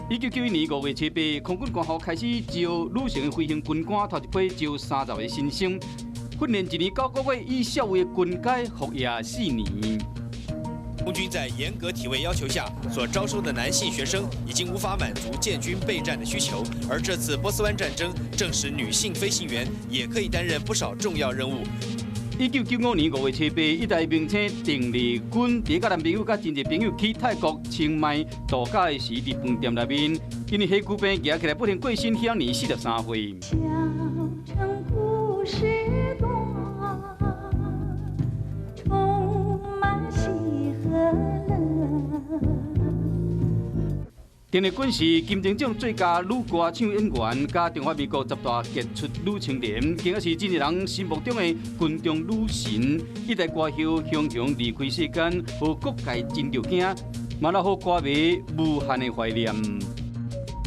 1991年5月7日，空軍官校開始招女性飛行軍官，頭一批招30個新生，訓練一年九個月，以少尉軍階服役4年。空軍在嚴格體位要求下，所招收的男性學生已經無法滿足建軍備戰的需求，而這次波斯灣戰爭證實女性飛行員也可以擔任不少重要任務。1995年5月7日，一代明星鄧麗君佇佮男朋友佮真濟朋友去泰國清邁度假的時，佇飯店內面，因為火炬病行起來不幸過身，享年43歲。小城故事多，充滿喜和樂。鄧麗君是金鐘獎最佳女歌唱演員，佮中華民國十大傑出女青年，更加是真濟人心目中的軍中女神。一代歌后雄雄離開世間，予各界真著驚，嘛留予歌迷無限的懷念。